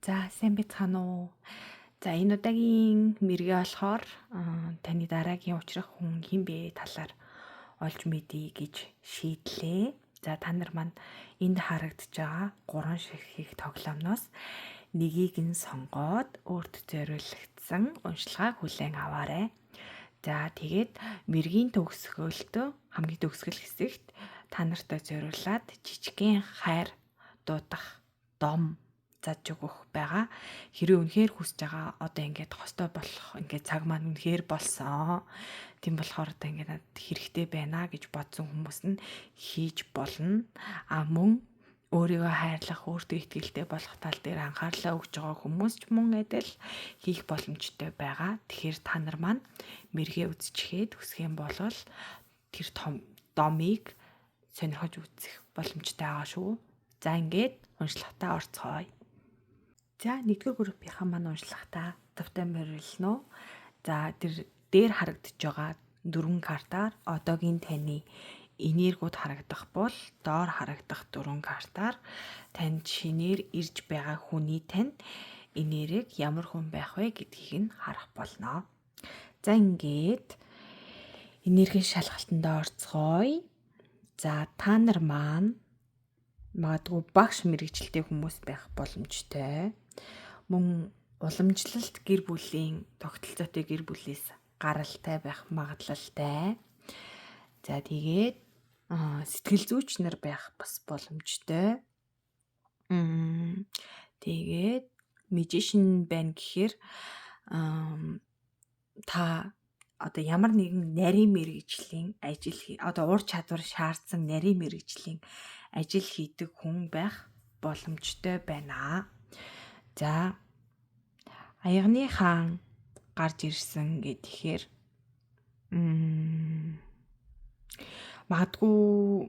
За, сайн байцгаана уу? За, энэ удаагийн мэргээ болохоор таны дараагийн учрах хүн хэн бэ талаар олж мэдье гэж шийдлээ. За, та нар маань энд харагдаж байгаа гурван ширхэг тоглоомноос нэгийг нь сонгоод өөрт зориулагдсан уншилгааг хүлээн аваарай. За, тэгээд мэргийн төгсгөлтөө хамгийн төгсгөл хэсэгт та нартай зориулаад жижигхэн хайр дуудах дом зааж өгөх байгаа. Хэрвээ үнэхээр хүсэж байгаа, одоо ингээд хостой болох ингээд цаг маань үнэхээр болсон. Тийм болохоор одоо ингээд надад хэрэгтэй байна гэж бодсон хүмүүс нь хийж болно. А мөн өөрийгөө хайрлах, өөртөө итгэлтэй болох тал дээр анхаарлаа өгж байгаа хүмүүс ч мөн адил хийх боломжтой байгаа. Тэгэхээр та нар маань мэргээ үзчихээд хүсэх юм бол тэр том домыг сонирхож үзэх боломжтой байгаа шүү. За, ингээд уншлагатаа орцгоё. За, нэгдүгээр группийнхаа маань уншлагатаа тавтай морилно. За, тэр дээр харагдаж байгаа дөрвөн картаар одоогийн таны энергиуд харагдах бол доор харагдах дөрвөн картаар танд шинээр ирж байгаа хүний тань энерги ямар хүн байх вэ гэдгийг нь харах болно. За, ингээд энергийн шалгалтанд орцгоё. За, та нар маань магадгүй багш мэргэжилтэй хүмүүс байх боломжтой. Мөн уламжлалт гэр бүлийн тогтолцоотой гэр бүлээс гаралтай байх магадлалтай. За, тэгээд сэтгэл зүйч нар байх бас боломжтой. Тэгээд magician байна гэхээр та одоо ямар нэгэн нарийн мэргэжлийн ажил, одоо ур чадвар шаардсан нарийн мэргэжлийн ажил хийдэг хүн байх боломжтой байна. За, аягны хаан гарч ирсэн гэхээр магадгүй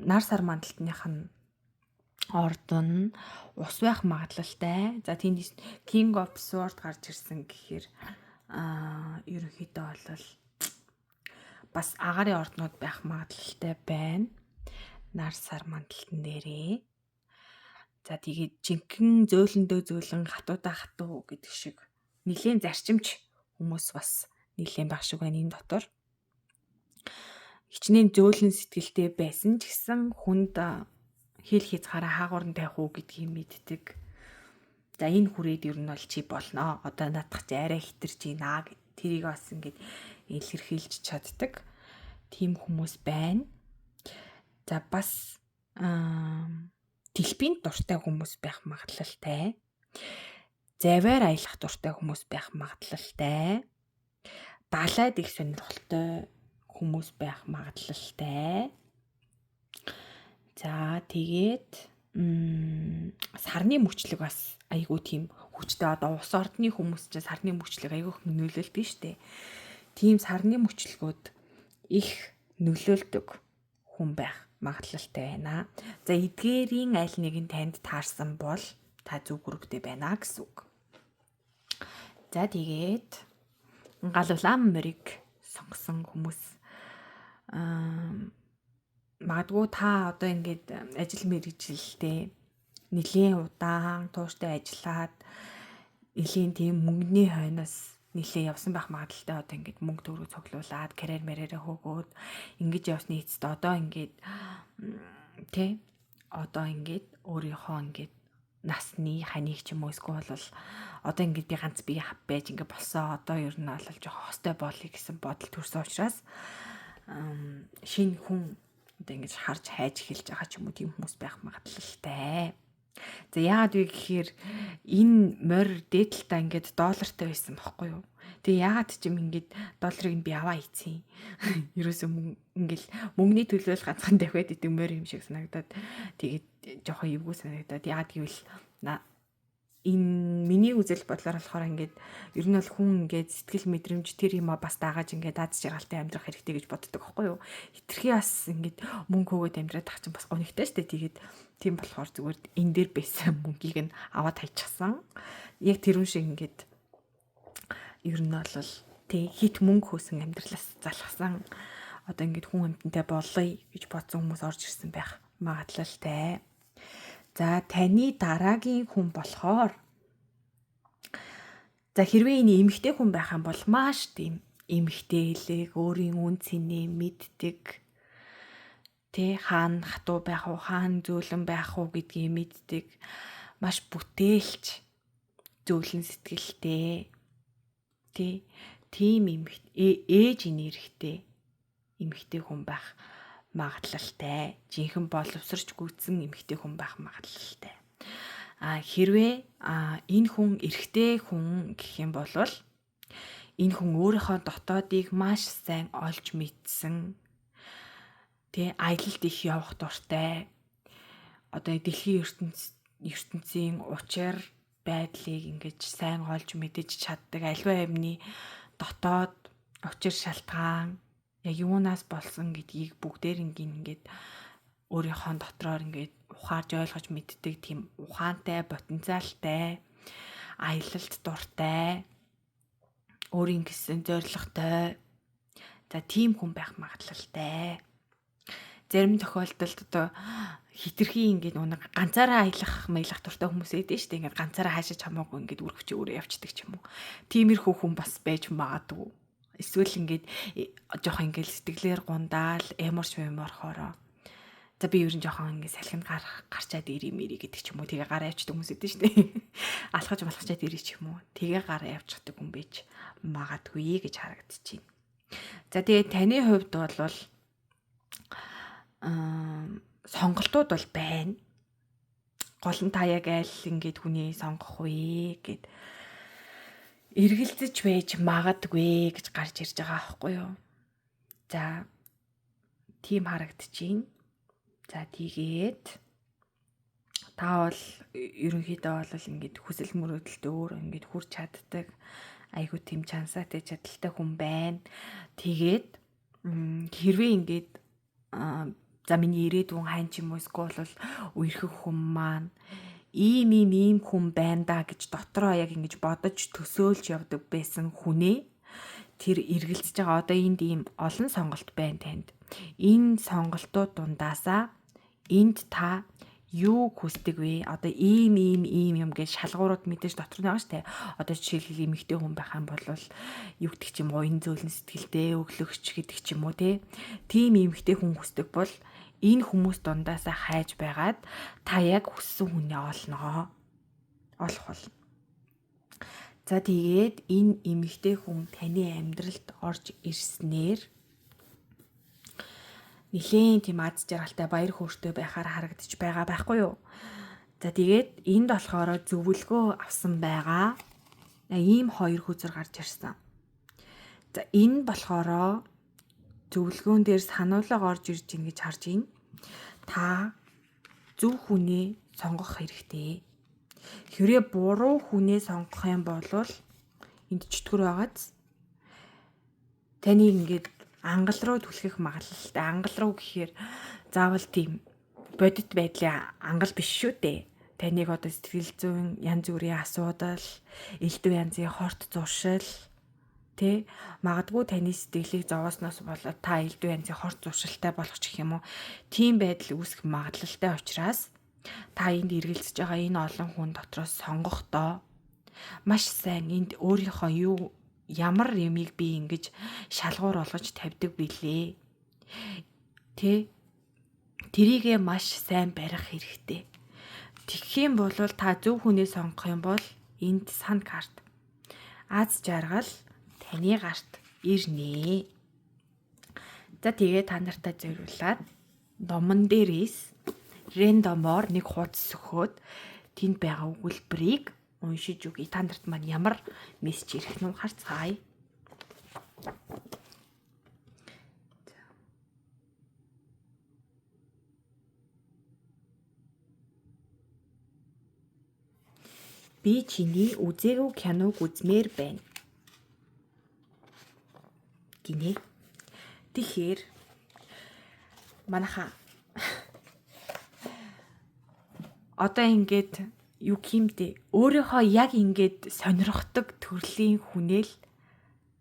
нар сар мандалтных нь ордон ус байх магадлалтай. За, тэнд King of Sword гарч ирсэн гэхээр ерөнхийдөө бол бас агаарын орднууд байх магадлалтай байна. Нар сар мандалтан дээрээ. За, тэгээд жинхэнэ зөөлөндөө зөөлөн, хатуудаа хатуу гэдэг шиг нэлийн зарчимч хүмүүс бас нэлийн байх шиг байна энэ дотор. Хичнээн зөөлөн сэтгэлтэй байсан ч гэсэн хүнд хэл хязгаараа хаагур нь тавих уу гэдгийг мэддэг. За, энэ хүрээд ер нь бол чи болно. Одоо наадах чи арай хитэрч байна гэд тэрийг бас ингээд илэрхийлж чаддаг тийм хүмүүс байна. За, бас дэлбийн дуртай хүмүүс байх магадлалтай. Завиар аялах дуртай хүмүүс байх магадлалтай. Далайд их сонирхолтой хүмүүс байх магадлалтай. За, тэгээд сарны мөчлөг бас айгүй тийм хүчтэй. Одоо ус ордны хүмүүс чинь сарны мөчлөг айгүй их нөлөөлдөг шүү дээ. Тийм сарны мөчлөгүүд их нөлөөлдөг хүн байх магадлалтай байна. За, эдгээрийн аль нэг нь танд таарсан бол та зөв групптэй байна гэсэн үг. За, тэгээд гал улаан морийг сонгосон хүмүүс, магадгүй та одоо ингээд ажил мэргэжилтэй нэлийн удаан тууштай ажиллаад нэлийн тийм мөнгөний хойноос нэлээ явсан байх магадлалтай. Одоо ингээд мөнгө төгрөг цуглуулад карьер мэрээрээ хөөгөөд ингэж явсны эцэст одоо ингээд тэ одоо ингээд өөрийнхөө ингээд насны ханыг ч юм уу, эсвэл бол одоо ингээд би ганц бие байж ингээд болсон, одоо ер нь бол жоохон хостой болъё гэсэн бодол төрсөн учраас шинэ хүн одоо ингэж харж хайж эхэлж байгаа ч юм уу, тийм хүмүүс байх магадлалтай. За, яагаад вэ гэхээр энэ морь дээд талдаа ингээд доллартай байсан бохгүй юу? Тэгээ яагаад ч юм ингээд долларыг нь би аваа ийцэн. Ерөөсөө ингээл мөнгөний төлөө л ганцхан давхиад идэг морь юм шиг санагдаад, тэгээд жоохон эвгүй санагдаад. Яагаад гэвэл энэ миний үзэл бодлоор болохоор ингээд ер нь бол хүн ингээд сэтгэл мэдрэмж тэр юма бас дагаж ингээд аз жаргалтай амьдрах хэрэгтэй гэж боддог байхгүй юу? Хитрхи бас ингээд мөнгө хөөгөөд амьдраад тах чинь бас гонигтай штэ. Тэгээд тийм болохоор зүгээр энэ дээр байсан мөнгийг нь аваад хайчихсан. Яг тэрүүн шиг ингээд ер нь бол тэг хит мөнгө хөөсөн амьдралаас залхсан, одоо ингээд хүн амьтантай болъё гэж бодсон хүмүүс орж ирсэн байх магадлалтай. За таны дараагийн хүн болохоор за хэрвээ энэ эмэгтэй хүн байх юм бол маш тийм эмэгтэйлэг, өөрийн үн цэнээ мэддэг, тэ хаана хатуу байх уу, хаана зөөлөн байх уу гэдгийг мэддэг, маш бүтээлч, зөөлөн сэтгэлтэй, тэ тийм ээж нэрхтэй эмэгтэй хүн байх магадлалтай. Жинхэнэ боловсрч гүйцсэн эмэгтэй хүн байх магадлалтай. А хэрвээ энэ хүн эрэгтэй хүн гэх юм бол энэ хүн өөрийнхөө дотоодыг маш сайн олж мэдсэн, тэ аялалд их явах дуртай, одоо дэлхийн ертөнцийн учир байдлыг ингэж сайн олж мэдэж чаддаг, аливаа юмны дотоод учир шалтгаан яг юунаас болсон гэдгийг бүгдээрингийн ингээд өөрийнхөө дотроор ингээд ухаарж ойлгож мэддэг тийм ухаантай, потенциалтай, аялалд дуртай, өөрийн гэсэн зорилготой, за тийм хүн байх магадлалтай. Зарим тохиолдолд одоо хитрхи ингээд нэг ганцаараа аялах маялах дуртай хүмүүс ээдэн шүү дээ. Ингээд ганцаараа хаашаа чамаагүй ингээд үргэж өөрөө явцдаг ч юм уу. Тиймэрхүү хүн бас байж магадгүй. Эсвэл ингээд жоох ингээд сэтгэлээр гундаал, эморч меморхороо. За би ер нь жоохон ингээд салхинд гарчаад ирээ мэрий гэдэг ч юм уу. Тэгээ гараа явчихдаг хүмүүс ээдэн шүү дээ. Алхаж малхачаад ирээ ч юм уу. Тэгээ гараа явчихдаг хүн байж магадгүй гэж харагдчихэв. За тэгээ таны хувьд бол сонголтууд бол байна. Гол нь та яг аль ингээд хүнийг сонгох вэ гэд эргэлзэж байж магадгүй гэж гарч ирж байгаа аахгүй юу? За тийм харагдчихээн. За тэгээд та бол ерөнхийдөө бол ингээд хүсэл мөрөөдөлд өөр ингээд хүрч чаддаг, айгуу тийм чансаатай чадaltaй хүн байна. Тэгээд хэрвээ ингээд за миний ирээдүйн хайн ч юм уу эсвэл бол үерхэх хүн маань ийм ийм ийм хүн байна да гэж дотроо яг ингэж бодож төсөөлж явдаг байсан хүнээ тэр эргэлзэж байгаа. Одоо энд ийм олон сонголт байна танд. Энэ сонголтууд дундаасаа энд та юу хүсдэг вэ? Одоо ийм ийм ийм юм гэж шалгуурууд мэдээж дотор нь байгаа шүү дээ. Одоо жишээлбэл эмэгтэй хүн байх юм бол юу гэдэг ч юм уу, энэ зөөлөн сэтгэлтэй, өглөгч гэдэг ч юм уу те. Тийм эмэгтэй хүн хүсдэг бол энэ хүмүүс дундаасаа хайж байгаад та яг хүссэн хүнээ олноо. Олох болно. За тэгээд энэ эмэгтэй хүн таны амьдралд орж ирснээр нэлээн тийм аз жаргалтай, баяр хөөртэй байхаар харагдаж байгаа байхгүй юу? За тэгээд энд болохоор зөвлөгөө авсан байгаа. Ийм хоёр хөзөр гарч ирсэн. За энэ болохоор зөвлөгөөн дээр сануулга орж ирж ийн гэж харж байна. Та зөв хүнээ сонгох хэрэгтэй. Хэрвээ буруу хүнээ сонгох юм бол энд чөтгөр байгааз таны ингээд ангал руу түлхэх магадлалтай. Ангал руу гэхээр заавал тийм бодит байдлын ангал биш шүү дээ. Таныг одоо сэтгэл зүйн янз бүрийн асуудал, элдв янзын хорт зуршил, тэ магадгүй таны сэтгэлийг зовоосноос болоод та элдв янзын хорт зуршилтай болох ч гэх юм уу. Тийм байдал үүсэх магадлалтай учраас та энд эргэлзэж байгаа энэ олон хүн дотроос сонгохдоо маш сайн энд өөрийнхөө юу ямар юмыг би ингэж шалгуур болгож тавьдаг билээ. Тэ тэрийгэ маш сайн барих хэрэгтэй. Тэгэх юм бол та зөв хүнээ сонгох юм бол энд сан карт аз жаргал таны гарт ирнэ. За тэгээ та нартай зориулаад номон дээрээс рандомоор нэг хуудас сөхөөд тэнд байгаа өгүүлбэрийг уншиж өгье. Та нарт маань ямар мессеж ирэх нь харцгаая. Би чиний үзээгүй киног үзмээр байна гинэ. Тэгэхээр манайхаа одоо ингээд юу гэмдэ өөрийнхөө яг ингээд сонирхдаг төрлийн хүнэл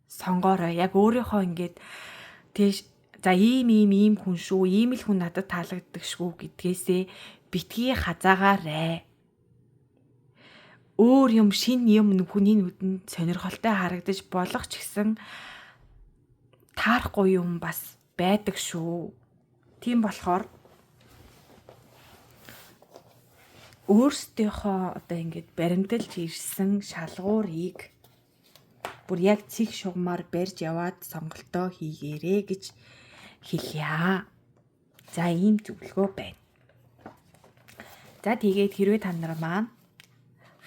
сонгоорой. Яг өөрийнхөө ингээд тийш за ийм ийм ийм хүн шүү, ийм л хүн надад таалагддаг шүү гэдгээсээ Битгий хазаагаарай. Өөр юм, шин юм хүний нүдэнд сонирхолтой харагдаж болох ч гэсэн таарахгүй юм бас байдаг шүү. Тийм болохоор өөрсдийнхөө одоо ингээд баримталж ирсэн шалгуурыг бүр яг цэг шугамар барьж яваад сонголтоо хийгээрэй гэж хэлье. За, ийм зөвлөгөө байна. За, тэгээд хэрвээ та нар маань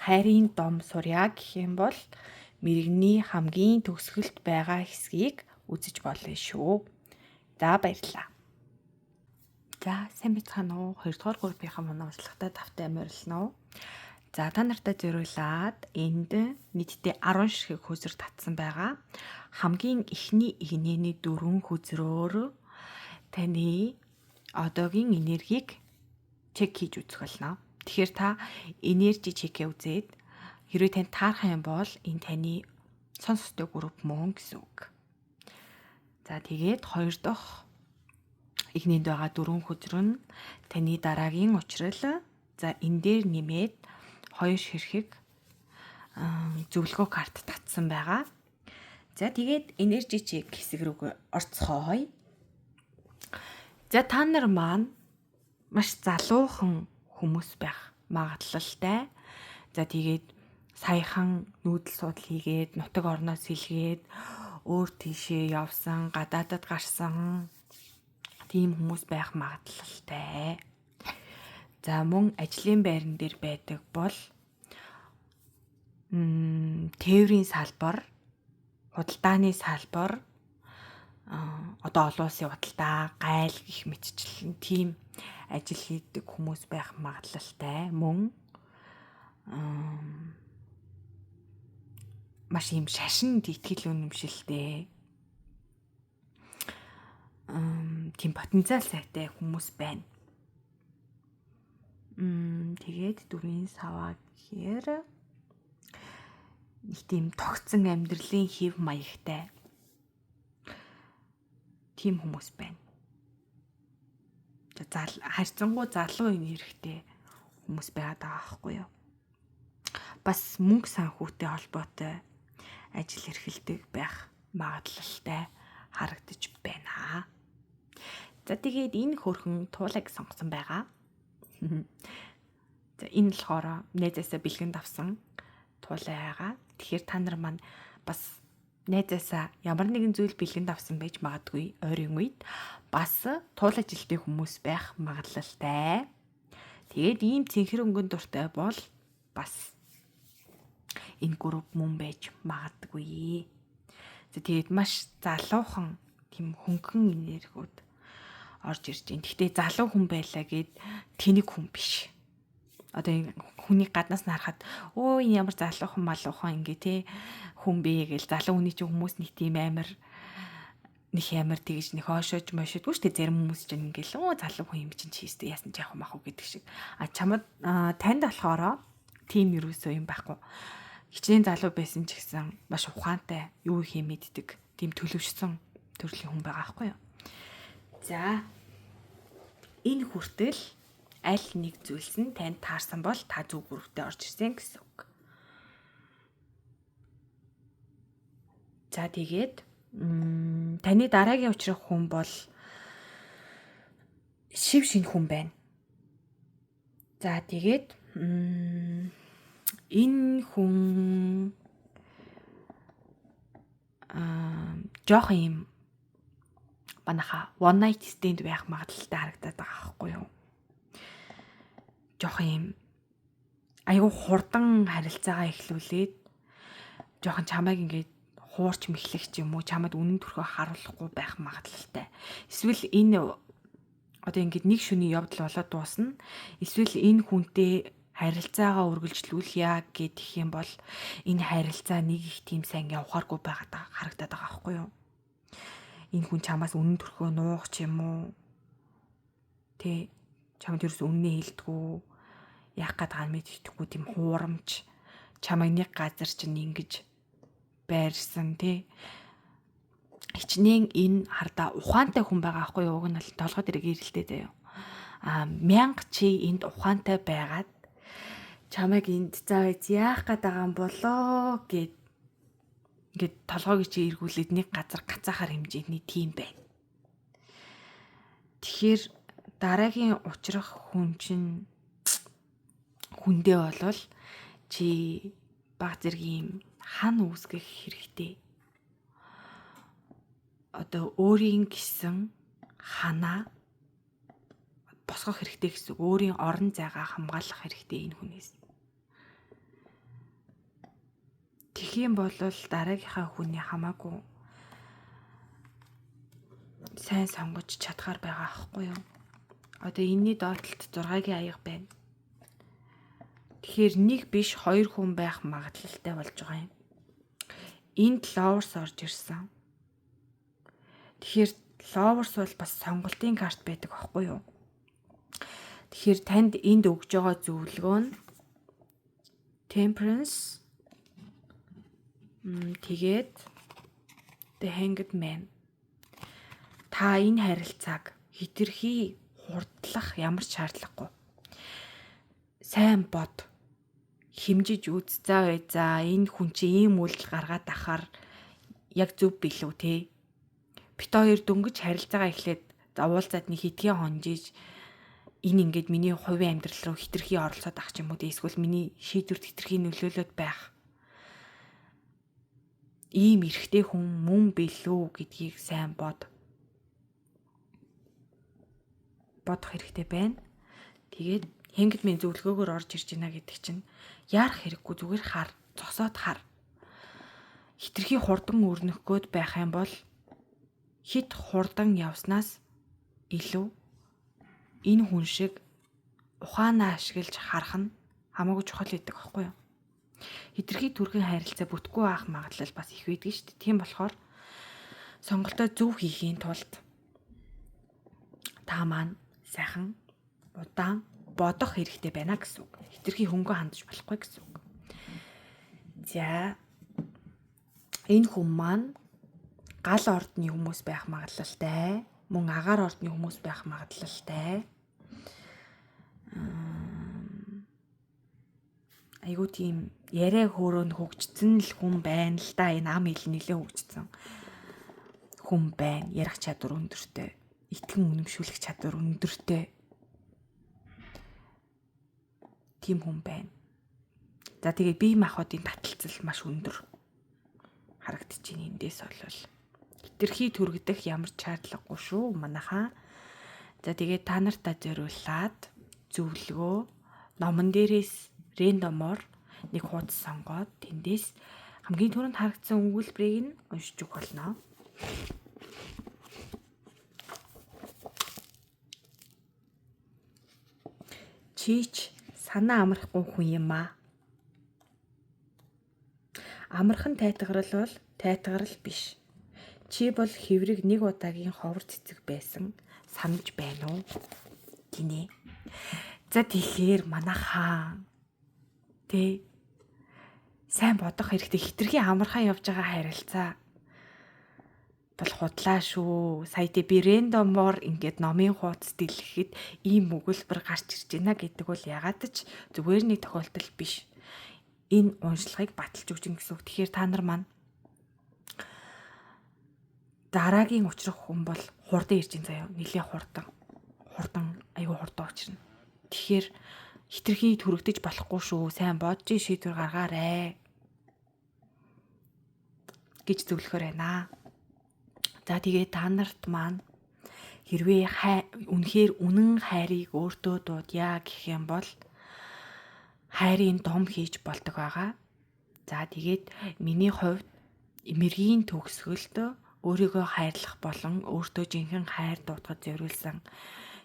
хайрын дом сурья гэх юм бол мэрэгний хамгийн төгсгөлд байгаа хэсгийг үзэж болно шүү. За, баярлалаа. За, сайн байцгаана уу? 2 дугаар группийнхаа манай уучлахтай тавтай морилно уу? За, та нартай зориулаад энд нийтдээ 10 ширхэг хөзөр татсан байгаа. Хамгийн эхний игнэний 4 хөзрөөр таны одоогийн энергийг check хийж үзэх болно. Тэгэхээр та energy check ээ үзээд, хэрвээ танд таарах юм бол энэ таны сонсогчтой групп мөн гэсэн үг. За, тэгээд хоёр дахь игнэнд байгаа дөрвөн хөзөр нь таны дараагийн учрал. За, энэ дээр нэмээд хоёр ширхэг зөвлөгөө карт татсан байгаа. За, тэгээд energy check хэсэг рүү орцгоё. За, та нар маань маш залуухан хүмүүс байх магадлалтай. За, тэгээд саяхан нүүдэл судал хийгээд, нутаг орноо сэлгээд, өөр тийшээ явсан, гадаадад гарсан тийм хүмүүс байх магадлалтай. За, мөн ажлын байран дээр байдаг бол тээврийн салбар, худалдааны салбар, одоо олон улсын худалдаа, гайл гэх мэтчлэн тийм ажил хийдэг хүмүүс байх магадлалтай. Мөн маш ийм шашинд итгэл үнэмшилтэй, тийм потенциал сайтай хүмүүс байна. Тэгээд дөрвийн саваа гэхээр нэг тийм тогтсон амьдралын хэв маягтай тийм хүмүүс байна. За, харьцангуй залуу энергитэй хүмүүс байгаад байгаа байхгүй юу? Бас мөнгө санхүүтэй холбоотой ажил эрхэлдэг байх магадлалтай харагдаж байна. За, тэгээд энэ хөөрхөн туулайг сонгосон байгаа. За, энэ болохоор найзаасаа бэлгэнд авсан туулай байгаа. Тэгэхээр та нар маань бас найзаасаа ямар нэгэн зүйл бэлгэнд авсан байж магадгүй, ойрын үед бас туул ажилтны хүмүүс байх магадлалтай. Тэгээд ийм цэнхэр өнгөн дуртай бол бас энэ групп мөн байж магадгүй. За, тэгээд маш залуухан, тийм хөнгөн энергиуд орж ирж байна. Гэхдээ залуу хүн байлаа гэд тэнэг хүн биш. Одоо энэ хүнийг гаднаас нь харахад өө, энэ ямар залуухан малуухан ингээ те хүн бэ гэл, залуу хүний чинь хүмүүс нэг тийм амар нэг амар тэгж нэг хойшоож мошодгүй шүү дээ. Зарим хүмүүс чинь ингээл өө, залуу хүн юм чинь чийстэй яасан ч яах мах уу гэдэг шиг. А чамд, танд болохоор тийм юусоо юм байхгүй. Хичнээн залуу байсан ч гэсэн маш ухаантай, юу хийх мэддэг, тийм төлөвшсөн төрлийн хүн байгаа байхгүй юу? За, энэ хүртэл аль нэг зүйлс нь танд таарсан бол та зөв групптэй орж ирсэн гэсэн үг. За, тэгээд таны дараагийн учрах хүн бол шив шинэ хүн байна. За, тэгээд энэ хүн жоохон юм манайха one night stand байх магадлалтай харагдаад байгаа байхгүй юу? Жоохон юм айгүй хурдан харилцаагаа эхлүүлээд, жоохон чамайг ингээд хуурч мэхлэх ч юм уу, чамайг үнэн төрхөө харуулахгүй байх магадлалтай. Эсвэл энэ одоо ингээд нэг шөнийн явдал болоод дуусна. Эсвэл энэ хүнтэй харилцаагаа үргэлжлүүлье гэх юм бол энэ харилцаа нэг их тийм сайн явахааргүй байгаад харагдаад байгаа байхгүй юу? Энэ хүн чамаас үнэн төрхөө нуух ч юм уу, тэ, чамд ерөөс үннээ хэлдэггүй, яах гээд байгаа мэддэхгүй, тийм хуурамч, чамайг нэг газар чинь ингэж байрсан, тэ, хичнээн энэ хардаа ухаантай хүн байгаа байхгүй юу? Уг нь бол толгой дээр гэрэлтэй заяа. Мянга чи энд ухаантай байгаад чамайг энд заа яах гээд байгаа юм болоо гэд ингээд толгойг чи эргүүлээд нэг газар гацаахаар хэмжээний тийм байна. Тэгэхээр дараагийн учрах хүн чинь хүндээ болвол чи баг зэргийн хан үүсгэх хэрэгтэй. Одоо өөрийн гисэн ханаа босгох хэрэгтэй гэсэн үг. Өөрийн орон зайгаа хамгаалах хэрэгтэй энэ хүнээс. Тэгэх юм бол дараагийнхаа хүний хамаагүй сайн сонгож чадхаар байгаа аахгүй юу? Одоо энэний доотлолт 6-гийн аяга байна. Тэгэхээр нэг биш хоёр хүн байх магадлалтай болж байгаа юм. Энд Lovers орж ирсэн. Тэгэхээр Lovers бол бас сонголтын карт байдаг аахгүй юу? Тэгэхээр танд энд өгж байгаа зөвлөгөө нь Temperance, тэгээд The Hanged Man. Та энэ харилцааг хэтэрхий хурдлах ямар ч шаардлагагүй. Сайн бод. Хэмжиж үз. За бай за энэ хүн чи ийм үйлдэл гаргаад ахаар яг зөв билүү те. Бит хоёр дөнгөж харилцаагаа эхлээд уулзаад нэг хитгэн хонжиж энэ ингээд миний хувийн амьдрал руу хэтэрхий оролцоод ах ч юм уу те. Эсвэл миний шийдвэрт хэтэрхий нөлөөлөд байх. Ийм эрэгтэй хүн мөн билүү гэдгийг сайн бод. Бодох хэрэгтэй байна. Тэгээд Hanged Man зөвлөгөөгөөр орж ирж байна гэдэг чинь яарах хэрэггүй, зүгээр хар, зогсоод хар. Хэтэрхий хурдан өрнөх гээд байх юм бол хит хурдан явснаас илүү энэ хүн шиг ухаанаа ашиглаж харах нь хамаагүй чухал байдаг аахгүй юу? Хэтэрхий түргэн харилцаа бүтггүй байх магадлал бас их байдаг шүү дээ. Тийм болохоор сонголтоо зөв хийхийн тулд та маань сайхан удаан бодох хэрэгтэй байна гэсэн үг. Хэтэрхий хөнгө хандаж болохгүй гэсэн үг. За энэ хүн маань гал ордны хүмүүс байх магадлалтай, мөн агаар ордны хүмүүс байх магадлалтай. Айгуу тийм яриа хөөрөөнд хөгжсөн л хүн байна л да. Энэ ам хэл нэлээ хөгжсөн хүн байна. Ярих чадвар өндөртэй, итгэн үнэмшүүлэх чадвар өндөртэй. Тийм хүн байна. За тэгээ бие махбодын таталцал маш өндөр харагдчихээн эндээс бол. Хэтэрхий түргдэх ямар ч шаардлагагүй шүү манайхаа. За тэгээ та нартаа зориулаад зөвлөгөө номон дээрээс random оор нэг хуудас сонгоод тэндээс хамгийн түрүүнд харагдсан өгүүлбэрийг нь уншиж өгөх болно. Чийч санаа амрахгүй хүн юм аа. Амархан тайтгарал бол тайтгарал биш. Чи бол хэврэг нэг удаагийн ховор цэцэг байсан санаж байна уу? Гинэ. За тэгэхээр манайхаа тэ сайн бодох хэрэгтэй. Хэтэрхий амархан явж байгаа харилцаа бол худлаа шүү. Сая тэ би random оор ингээд номын хуудас дэлгэхэд ийм өгүүлбэр гарч ирж байна гэдэг бол ягаад ч зүгээр нэг тохиолдол биш. Энэ уншлагыг баталж өгч гин гэсэн үг. Тэгэхээр та нар маань дараагийн учрах хүн бол хурдан ирж байна заяа. Нилээ хурдан. Хурдан аюу хурдан учрна. Тэгэхээр хэтэрхий түрэгдэж болохгүй шүү. Сайн бодож шийдвэр гаргаарэ гэж зөвлөхөр байна. За тэгээ та нарт маань хэрвээ үнэхээр үнэн хайрыг өөртөө дуудъя гэх юм бол хайрын дом хийж болдог байгаа. За тэгээд миний хувьд мэргийн төгсгөлд өөрийгөө хайрлах болон өөртөө жинхэнэ хайр дуудахад зориулсан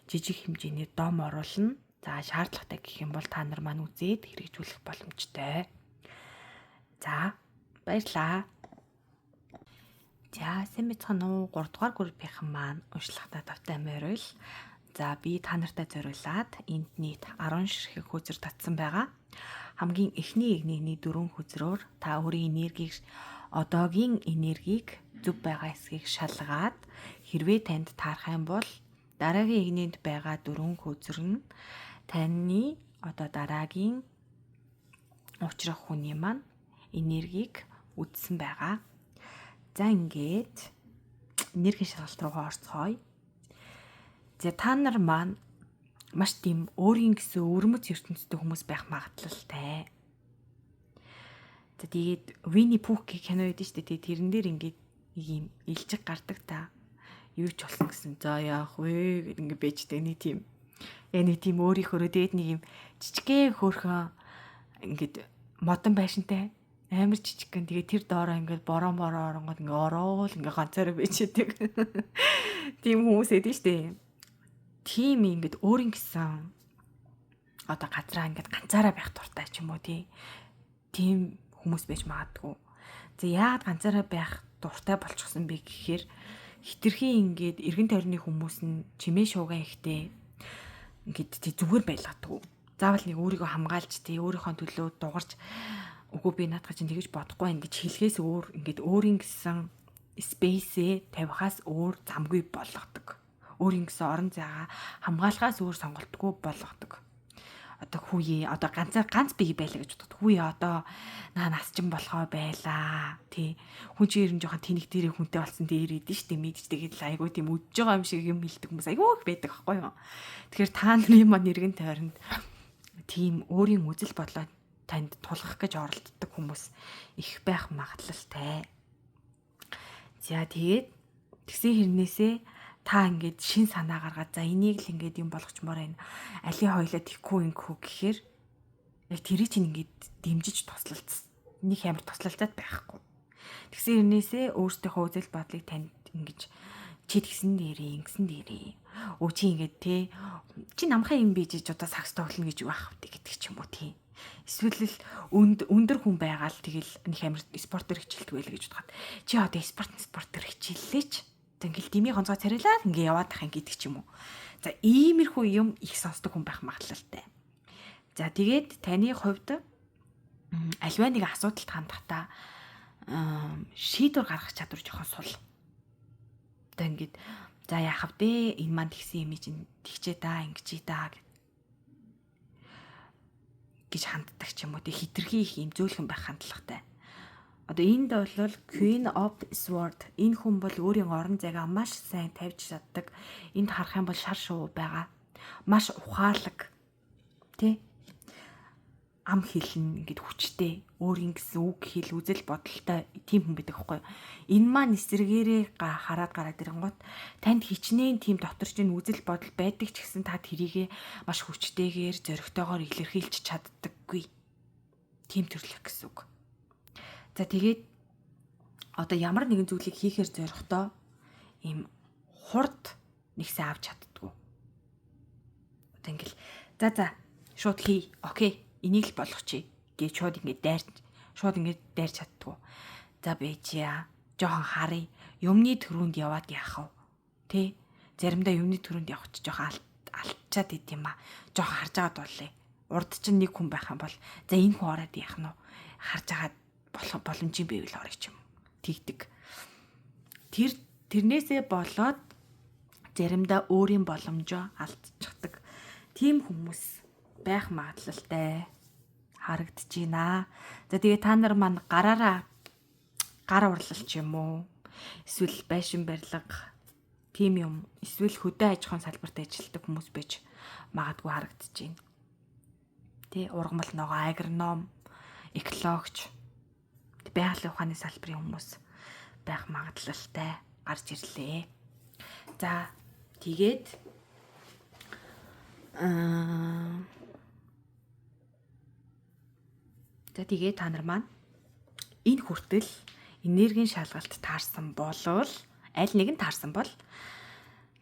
жижиг хэмжээний дом оруулна. За шаардлагатай гэх юм бол та нар маань үзээд хэрэгжүүлэх боломжтой. За баярлалаа. За сайн мэцхан уу 3 дугаар группийнхан маань уншлагатай тавтай морил. За би та нартай зориулаад энд нийт 10 ширхэг хөзөр татсан байгаа. Хамгийн эхний эгнээний 4 хөзрөөр та өөрийн энергийг одоогийн энергийг зөв байгаа эсхийг шалгаад хэрвээ танд таарах юм бол Дараагийн эгнээнд байгаа дөрвөн хөзөр нь таны одоо дараагийн уулзах хүний маань энергийг үзсэн байгаа. За, ингээд энергийн шалгалт руугаа орцгоё. За, та нар маань маш тийм өөрийн гэсэн өвөрмөц ертөнцтэй хүмүүс байх магадлалтай. За, тэгээд Winnie Pooh гэх кино байдаг шүү дээ. Тэрэн дээр ингээд нэг юм илжиг гардаг та. Юу ч болсон гэсэн. За, яах вэ гэд ингээд бэждэг нэг тийм. Яг нэг тийм өөрийнхөөрөө тэгээд нэг юм жижигхэн хөөрхөн ингээд модон байшинтай, амар жижигхэн, тэгээд тэр доороо ингээд бороо мороо оронгод ингээд ороол ингээд ганцаараа байждаг. Тийм хүмүүс эдэн штэ. Тийм ингээд өөрийн гэсэн одоо газраа ингээд ганцаараа байх дуртай ч юм уу, тий. Тийм хүмүүс байж магадгүй. За, яагаад ганцаараа байх дуртай болчихсон бэ гэхээр хэтэрхий ингээд эргэн тойрны хүмүүс нь чимээ шууган ихтэй ингээд тий зүгээр байлгадаггүй. Заавал нэг өөрийгөө хамгаалж, тий, өөрийнхөө төлөө дугарч, үгүй, би наадах чинь тэгэж бодохгүй байх гэж хэлхээс өөр ингээд өөрийн гэсэн space ээ тавихаас өөр замгүй болгодог. Өөрийн гэсэн орон зайгаа хамгаалахаас өөр сонголтгүй болгодог. Одоо хүүе, одоо ганцаар ганц бие байлаа гэж бодоход, хүүе, одоо наа нас чин болохоо байлаа, тий, хүн чинь ер нь жоохон тэнэг дээрээ хүнтэй болсон дээр идэв штэ, мэдж, тэгээд л айгуу тийм үдж байгаа юм шиг юм хэлдэг хүмүүс айгуу их байдаг байхгүй юу. Тэгэхээр та нарын маань эргэн тойронд тийм өөрийн үзэл бодлоо танд тулгах гэж оролддог хүмүүс их байх магадлалтай. За, тэгээд тэгсэн хэрнээсээ та ингээд шин санаа гаргаад, за, энийг л ингээд юм болгочмоор байна. Алийн хоёлаа тэгхгүй ингэхүү гэхээр яг тэрийг чинь ингээд дэмжиж туслалц нэг амар туслалцаад байхгүй. Тэгсэн хэрнээсээ өөрсдийнхөө үзэл бодлыг танд ингэж чи тэгсэн дээрээ, ингэсэн дээрээ. Өө, чи ингээд те чи намхаа юм бийжиж одоо сагс тоглоно гэж юу ах вэ гэдэг ч юм уу, тий. Эсвэл л өндөр хүн байгаа л тэгэл нэг амар спортоор хичээлдэг байл гэж бодоход, чи одоо спорт спортоор хичээллээч. Ингээл димийн гонцгой царилаад ингээ яваад ах юм гэдэг ч юм уу. За, иймэрхүү юм их сонсдог хүн байх магадлалтай. За, тэгээд таны хувьд аливаа нэг асуудалд хандахдаа шийдвэр гаргах чадвар жоохон сул. Одоо ингээд за, яах вэ? Энэ маань тэгсэн юм чинь тэгчээ да, ингэчээ да гэж ханддаг ч юм уу. Тэг хэтэрхий их юм зөөлхөн байх хандлагатай. Одоо энд бол Queen of Sword, энэ хүн бол өөрийн орон зайгаа маш сайн тавьж чаддаг. Энд харах юм бол шар шувуу байгаа. Маш ухаалаг. Тэ? Ам хэлнэ, ингээд хүчтэй, өөрийн гэсэн үг хэл, үзэл бодолтой тийм хүн байдаг байхгүй юу? Энэ маань эсрэгээрээ хараад гараад ирэнгуут танд хичнээн тийм дотор чинь үзэл бодол байдаг ч гэсэн та тэрийгэ маш хүчтэйгээр, зоригтойгоор илэрхийлж чаддаггүй. Тийм төрлөх гэсэн үг. За, тэгээд одоо ямар нэгэн зүйлийг хийхээр зорихдоо ийм хурд нэгсээ авч чаддаггүй. Одоо ингээл за за, шууд хий. Okay. Энийг л болгочих гэж шууд ингээд дайрч чаддаггүй. За, бэжээ. Жохон харъя. Юмны төрөнд яваад яах вэ? Тэ? Заримдаа юмны төрөнд явах чи жохон алдчаад идэм юм а. Жохон харж байгаад боллээ. Урд чинь нэг хүн байх юм бол за, энэ хүн ороод яах нь вэ? Харж агаад болох боломжийн байвал орё ч юм. Тэгдэг. Тэрнээсээ болоод заримдаа өөрийн боломжоо алдчихдаг. Тийм хүмүүс байх магадлалтай харагдаж байна. За, тэгээ та нар маань гараараа гар урлал ч юм уу, эсвэл байшин барилга тийм юм, эсвэл хөдөө аж ахуйн салбарт ажилладаг хүмүүс байж магадгүй харагдаж байна. Тэ, ургамал ногоо, агроном, экологч, байгалийн ухааны салбарын хүмүүс байх магадлалтай гарч ирлээ. За, тэгээд за, тэгээд та нар маань энэ хүртэл энергийн шалгалт таарсан болвол, аль нэг нь таарсан бол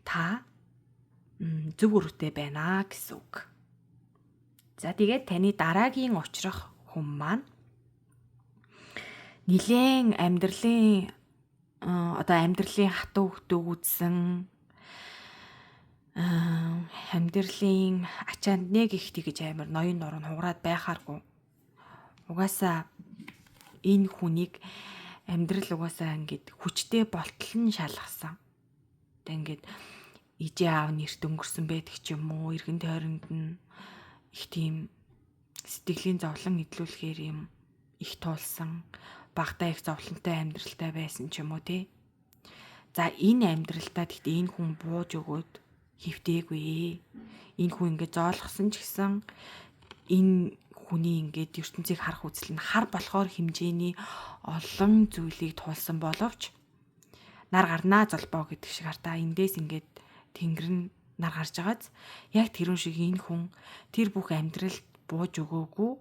та зөв өрөөтэй байна гэсэн үг. За, тэгээд таны дараагийн уулзах хүн маань нилээн амьдралын одоо амьдралын хатуу хөтөөг үзсэн, амьдралын ачаанд нэг их тэгэж амар ноён нуруу хугараад байхааргүй. Угаасаа энэ хүнийг амьдрал угаасаа ингээд хүчтэй болтол нь шалгасан. Одоо ингээд Ижээ аав нэрт өнгөрсөн байдаг ч юм уу, эргэн тойронд нь их тийм сэтгэлийн зовлон эдлүүлэхээр юм их туулсан, багтаа их зовлонтой амьдралтай байсан ч юм уу тий. За энэ амьдралдаа гэхдээ энэ хүн бууж өгөөд хөвтөөгүй. Энэ хүн ингээд зоолгосон ч гэсэн энэ хүний ингээд ертөнцийг харах үзэл нь хар болохоор хэмжээний олон зүйлийг туулсан боловч нар гарнаа золбоо гэдэг шиг хартаа эндээс ингээд тэнгэр нь нар гарч байгааз яг тэрүүн шиг энэ хүн тэр бүх амьдралд бууж өгөөгүй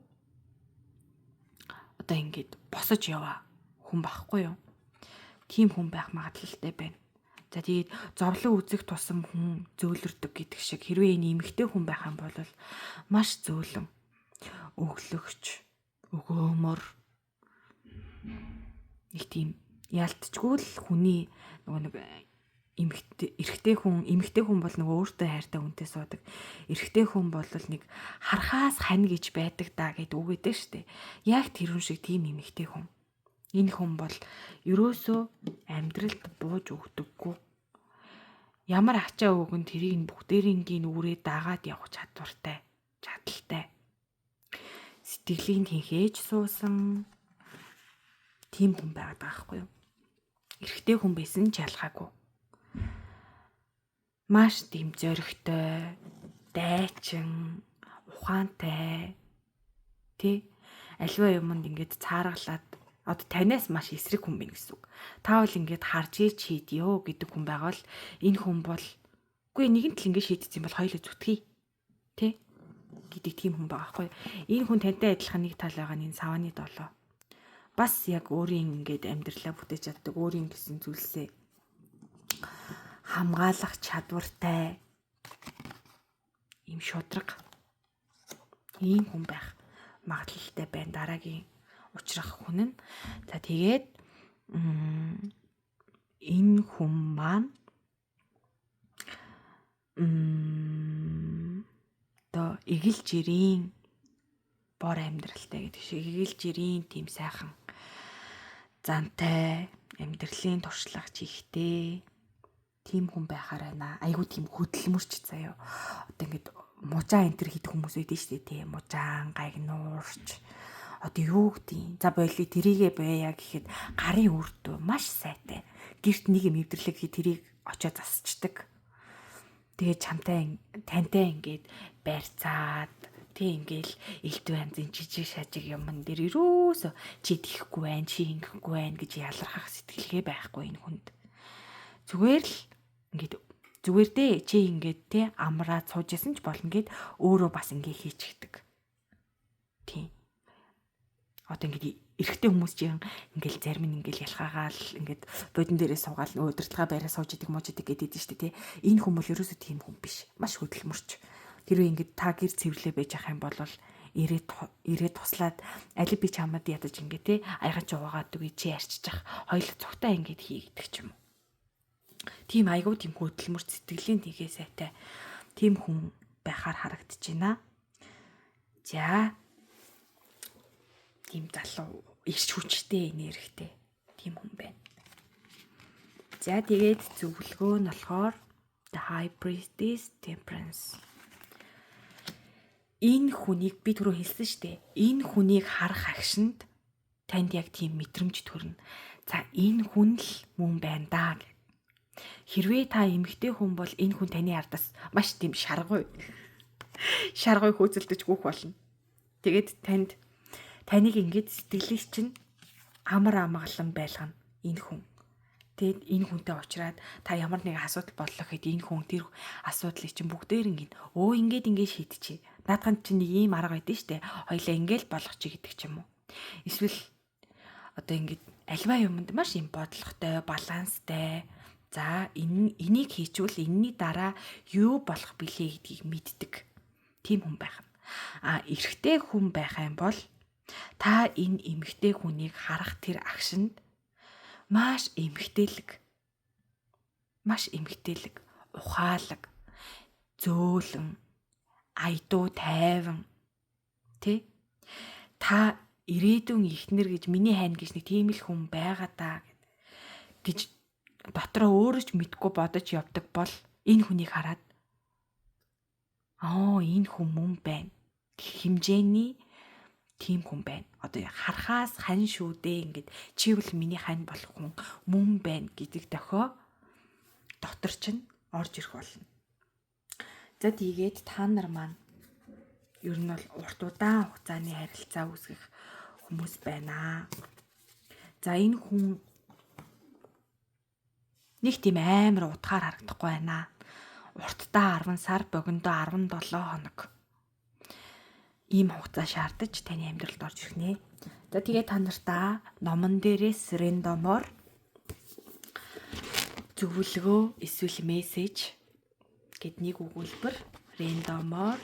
одоо ингээд босож яваа хүн байхгүй юу? Тийм хүн байх магадлалтай байна. За тэгээд зовлон үзэх тусам хүн зөөлрдөг гэдэг шиг хэрвээ энэ эмэгтэй хүн байх юм бол маш зөөлөн, өглөгч, өгөөмөр нэг тийм ялтчгүй л хүний нөгөө нэг эрэгтэй хүн бол нөгөө өөртөө хайртай хүнтэй суудаг. Эрэгтэй хүн бол нэг хархаас хань гэж байдаг даа гэд үг өгдөө штэ. Яг тэрүүн шиг тийм эмэгтэй хүн. Энэ хүн бол ерөөсөө амьдралд бууж өгдөггүй. Ямар ачаа өгөн тэрийг нь бүгдээрингийн үүрээ дагаад явах чадвартай, чадaltaй. Сэтгэлийн тэнхээж суусан тийм хүн байгаад байгаа байхгүй юу? Эрэгтэй хүн байсан ч ялгаагүй. Маш тийм зоригтой, дайчин, ухаантай тий альва юмд ингээд цааргалаад одоо танаас маш эсрэг хүн байна гэсэн үг. Та бол ингээд харж ий шийдъё гэдэг хүн байгаа бол энэ хүн бол үгүй нэгэн тал ингээд шийдсэн бол хоёулаа зүтгэе тий гэдэг тийм хүн байгаа байхгүй. Энэ хүн тантай адилхан нэг тал байгаа нь энэ саваны долоо. Бас яг өөрийн ингээд амьдралаа бүтээж чаддаг, өөрийн гэсэн зүйлсээ хамгаалах чадвартай ийм шудраг ийм хүн байх магадлалтай байна дараагийн учрах хүн нь. За тэгээд энэ хүн маань одоо эгэл жирийн бор амьдралтай гэдэг шиг эгэл жирийн тийм сайхан зантай амьдралын туршлага чихтэй тийм хүн байхаар байна. Айгуу тийм хөдөлмөрч заяа. Одоо ингээд мужаа энтер хийдэг хүмүүс байдэн шүү дээ тий. Мужаан, гагнуурч одоо юу гэдیں۔ За боли тэрийгэ байя гэхэд гарын үрдөө маш сайтай. Гэрт нэг юм эвдэрлэг гэхэд тэрийг очоо засчдаг. Тэгээд чамтай тантай ингээд барьцаад тий ингээл элдв янзын жижиг шажиг юмн дээр ерөөсөө чи тийхгүй байх, чи ингэхгүй байх гэж ялархах сэтгэлгээ байхгүй энэ хүнд. Зүгээр л ингээд зүгээр дээ чи ингээд те амраад сууж исэн ч болно гэд өөрөө бас ингээ хийчихдэг. Тийм. Одоо ингээд эрэгтэй хүмүүс чинь ингээл зарим нь ингээл ялхаагаал ингээд бодон дээрээ суугаал удирдлагаа байраа сууж идэг мууж идэг гэдэг шүү дээ тий. Энэ хүн бол ерөөсөө тийм хүн биш. Маш хөдөлмөрч. Хэрвээ ингээд та гэр цэвэрлээ байж ах юм бол ирээд туслаад аль би чамд ядаж ингээ те аяга ч угаагаад үгүй чи арчиж ах хоёул цугтаа ингээд хийгдэг ч юм уу. Тийм айгуу тийм хөдөлмөр сэтгэлийн тэгээ сайтай тийм хүн байхаар харагдаж байна. За тийм залуу ирч хүчтэй энергитэй тийм хүн байна. За тэгээд зөвлөгөө нь болохоор The High Priestess Temperance. Энэ хүнийг би түрүү хэлсэн шүү дээ. Энэ хүнийг харах агшинд танд яг тийм мэдрэмж төрнө. За энэ хүн л мөн байна даа гэд. Хэрвээ та эмэгтэй хүн бол энэ хүн таны ардаас маш тийм шаргуй хөөцөлдөж гүөх болно. Тэгээд таныг ингээд сэтгэлийг чинь амар амгалан байлгана энэ хүн. Тэгээд энэ хүнтэй уулзраад та ямар нэгэн асуудал боллоо гэхэд энэ хүн тэр асуудлыг чинь бүгдээр ингээд өө ингээд шийдчихье. Наадханд чинь нэг ийм арга байдэн штэ. Хоёлаа ингээл болгочих гэдэг ч юм уу. Эсвэл одоо ингээд альва юмд маш юм бодлоготой, баланстай. За энийг хийчвэл энэний дараа юу болох билээ гэдгийг мэддэг. Тийм хүн байх нь. А эрэгтэй хүн байх юм бол та энэ эмэгтэй хүнийг харах тэр агшинд маш эмэгтэйлэг, ухаалаг, зөөлөн, айдуу тайван тий. Та ирээдүйн эхнэр гэж миний хайна гэж нэг тийм л хүн байгаа даа гэж дотроо өөрөө ч мэдгүй бодож явдаг бол Энэ хүнийг хараад энэ хүн мөн байна гэх хэмжээний тийм хүн байна. Одоо харахаас хань шүү дээ, ингээд чивэл миний хань болох хүн мөн байна гэдэг дохио дотор чинь орж ирэх болно. За тэгээд та нар маань ер нь бол урт удаан хугацааны харилцаа үүсгэх хүмүүс байна. За энэ хүн нэг тийм амар утгаар харагдахгүй байна. Уртдаа 10 сар, богиндоо 17 хоног. Ийм хугацаа шаардаж таны амьдралд орж ирэх нэ. За тэгээ та нартаа номон дээрээс рандомоор зөвлөгөө эсвэл мессеж гэд нэг өгүүлбэр рандомоор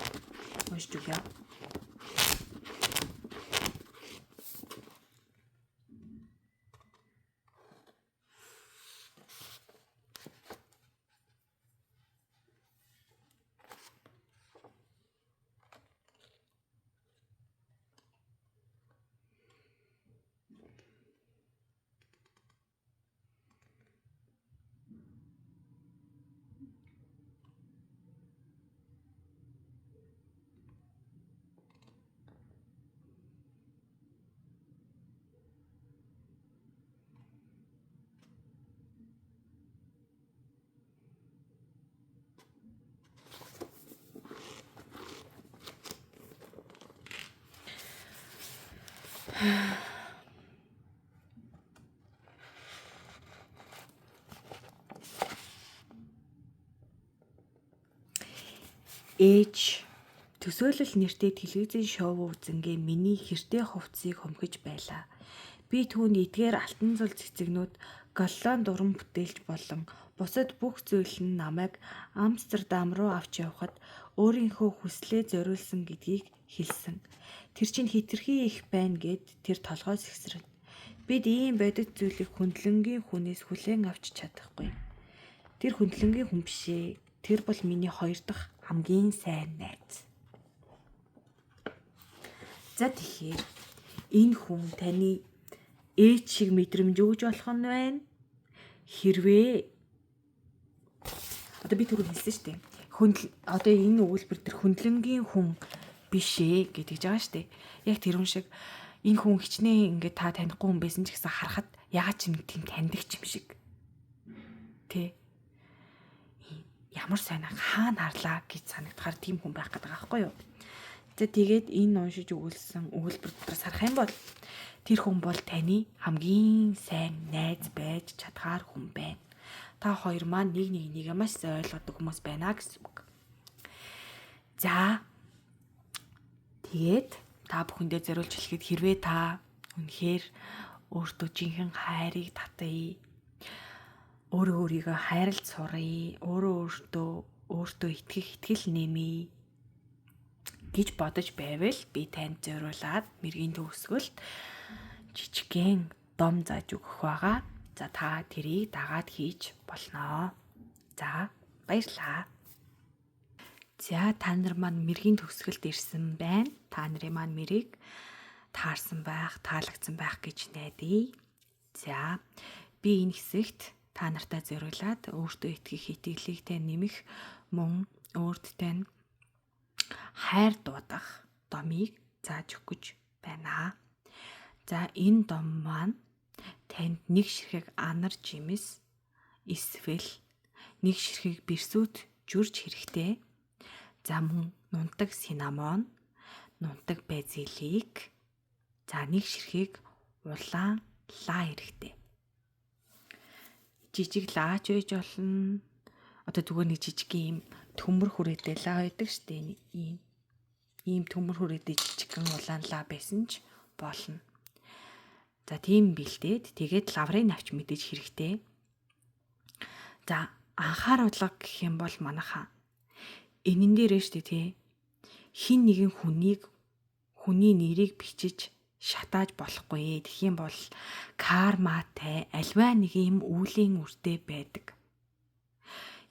уншиж өгье. Ээж төсөөлөл нэртэй телевизийн шоу үзэнгээ миний хэртэй хувцсыг хумхиж байлаа. Би түүнд эдгээр алтан зул цэцэгнүүд Голланд уран бүтээлч болон бусад бүх зүйл нь намайг Амстердам руу авч явхад өөрийнхөө хүслээ зориулсан гэдгийг хэлсэн. Тэр чинь хэтэрхий их байна гэд тэр толгой сэгсрэн. Бид ийм бодит зүйлийг хөндлөнгийн хүнээс хүлээн авч чадахгүй. Тэр хөндлөнгийн хүн биш ээ. Тэр бол миний хоёр дахь хамгийн сайн найз. За тэгэхээр энэ хүн таны ээж шиг мэдрэмж өгж болох нь байна. Хэрвээ одоо би түрүү хэлсэн шүү дээ. Одоо энэ өгүүлбэр төр хөндлөнгийн хүн биш ээ гэдэг байгаа шүү дээ. Яг тэр хүн шиг энэ хүн хичнээн ингээд та танихгүй хүн байсан ч гэсэн харахад яагаад ч юм тийм таньдаг ч юм шиг. Тэ? Ямар сайн хаана харлаа гэж санагдахаар тийм хүн байх гэдэг байгаа байхгүй юу? За тэгээд энэ уншиж өгүүлсэн өгүүлбэр дотроос харах юм бол тэр хүн бол таны хамгийн сайн найз байж чадхаар хүн байна. Та хоёр маань нэг нэгнийгээ маш сайн ойлгодог хүмүүс байна гэсэн үг. За тэгээд та бүхэндээ зориулж хэлэхэд хэрвээ та үнэхээр өөртөө жинхэнэ хайрыг татъя, өөрөө өөрийгөө хайрлж суръя, өөртөө итгэх итгэл нэмье гэж бодож байвал би танд зориулаад мэргийн төгсгөлд жижигхэн дом зааж өгөх байгаа. За та тэрийг дагаад хийж болноо. За баярлалаа. За та нар маань мэргийн төгсгөлд ирсэн байна. Та нарын маань мэрийг таарсан байх, таалагдсан байх гэж найдаа. За би энэ хэсэгт та нартай зориулаад өөртөө итгэх итгэлийг тань нэмэх мөн өөрт тань хайр дуудах домыг зааж өгөх гэж байна. За энэ дом маань танд нэг ширхэг анар жимс эсвэл нэг ширхэг бэрсүүд жүрж хэрэгтэй. За мөн нунтаг синамон, нунтаг базилик, за нэг ширхэг улаан лаа хэрэгтэй. Жижиг лаач байж болно. Одоо зүгээр нэг жижиг ийм төмөр хүрээтэй лаа байдаг штэ. Ийм төмөр хүрээтэй жижигхэн улаан лаа байсан ч болно. За тийм бэлдээд тэгээд лаврын навч мэдээж хэрэгтэй. За анхааруулга гэх юм бол манайхаа энэн дээрээ штэ тий. Хин нэгэн хүний нэрийг бичиж шатааж болохгүй. Тэгэх юм бол карматай альваа нэг юм үүлийн үртэй байдаг.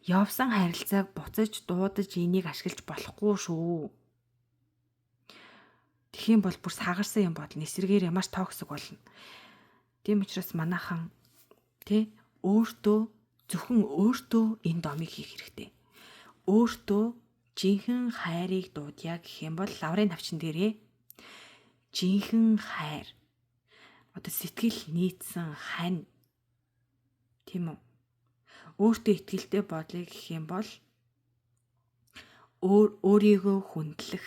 Явсан харилцааг буцаж дуудаж энийг ашиглаж болохгүй шүү. Тэгэх юм бол бүр сагарсан юм бодно. Эсрэгээрээ маш токсик болно. Тийм учраас манайхан тий өөртөө зөвхөн өөртөө энэ домыг хийх хэрэгтэй. Өөртөө жинхэнэ хайрыг дуудъя гэх юм бол лаврын навчин дээрээ жинхэнэ хайр, одоо сэтгэл нийцсэн хань, тийм үү? Өөртөө итгэлтэй бодлоо гэх юм бол өөрийгөө хүндлэх,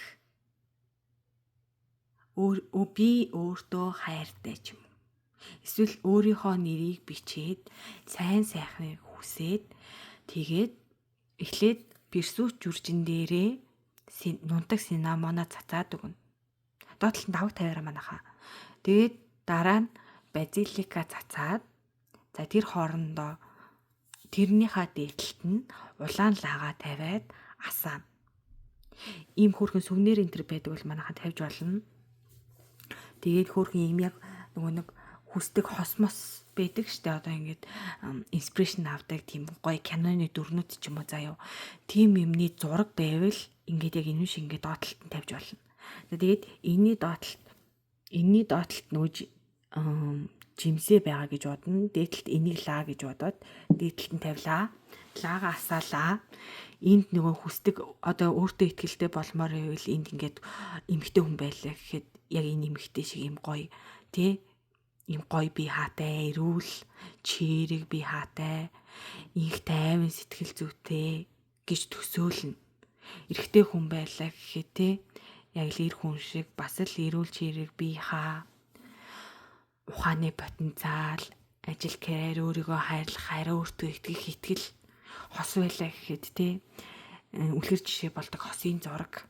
би өөртөө хайртай ч юм уу. Эсвэл өөрийнхөө нэрийг бичээд сайн сайхныг хүсээд тэгээд эхлээд бэрсүүч жүржин дээрээ нунтаг синамона цацаад өгнө. Доотлолт нь давг тавиараа манайхаа. Тэгээд дараа нь базилика цацаад за тэр хоорондоо тэрнийхээ дээдлэлт нь улаан лаагаа тавиад асаана. Ийм хөөрхөн сүвнэр энэ төр байдаг бол манайхаа тавьж болно. Тэгээд хөөрхөн ийм яг нөгөө нэг хүсдэг хосмос байдаг штэ, одоо ингээд inspiration авдаг тийм гоё киноны дүрнүүд ч юм уу заяа. Тийм юмны зураг байвал ингээд яг энэ шиг ингээд доотлолт нь тавьж болно. Тэгээд энэний доотлолт нүүж жимсээ байгаа гэж бодно. Дээдлэлт энийг лаа гэж бодоод дээдлэлт нь тавилаа. Лаага асаалаа. Энд нөгөө хүсдэг одоо өөртөө ихтэй болмоор байвал энд ингээд эмэгтэй хүн байлаа гэхэд яг энэ эмэгтэй шиг юм гоё тий, ийм гоё бие хаатай, эрүүл чирэг бие хаатай, инх тайван сэтгэл зүйтэй гэж төсөөлнө. Эрэгтэй хүн байлаа гэхэд тий, яг л эр хүн шиг бас л эрүүл чирэг бие хаа, ухааны потенциал, ажил карьер, өөрийгөө хайрлах, хараа өөртөө итгэх итгэл, хос байлаа гэхэд тий, үлгэр жишээ болдог хосын зураг.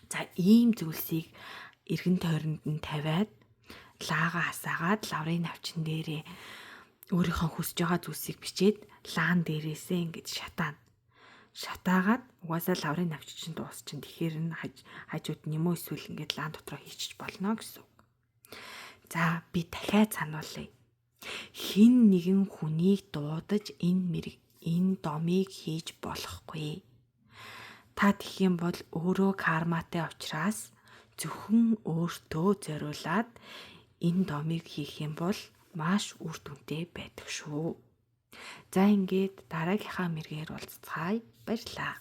За ийм зүйлсийг эргэн тойронд нь тавиад лаага асаагаад лаврын навчин дээрээ өөрийнхөө хүсэж байгаа зүйлсийг бичээд лаан дээрээсээ ингэж шатаана. Шатаагаад угаасаа лаврын навч чинь дуусчин. Тэгэхээр нь хажууд нь юм уу эсвэл ингэж лаан дотроо хийчих болно гэсэн үг. За би дахиад сануулъя. Хэн нэгэн хүнийг дуудаж энэ домыг хийж болохгүй. Та тэгэх юм бол өөрөө карматай учраас зөвхөн өөртөө зориулаад энэ домыг хийх юм бол маш үр дүнтэй байдаг шүү. За ингээд дараагийнхаа мэргээр уулзцгаая. Баярлалаа.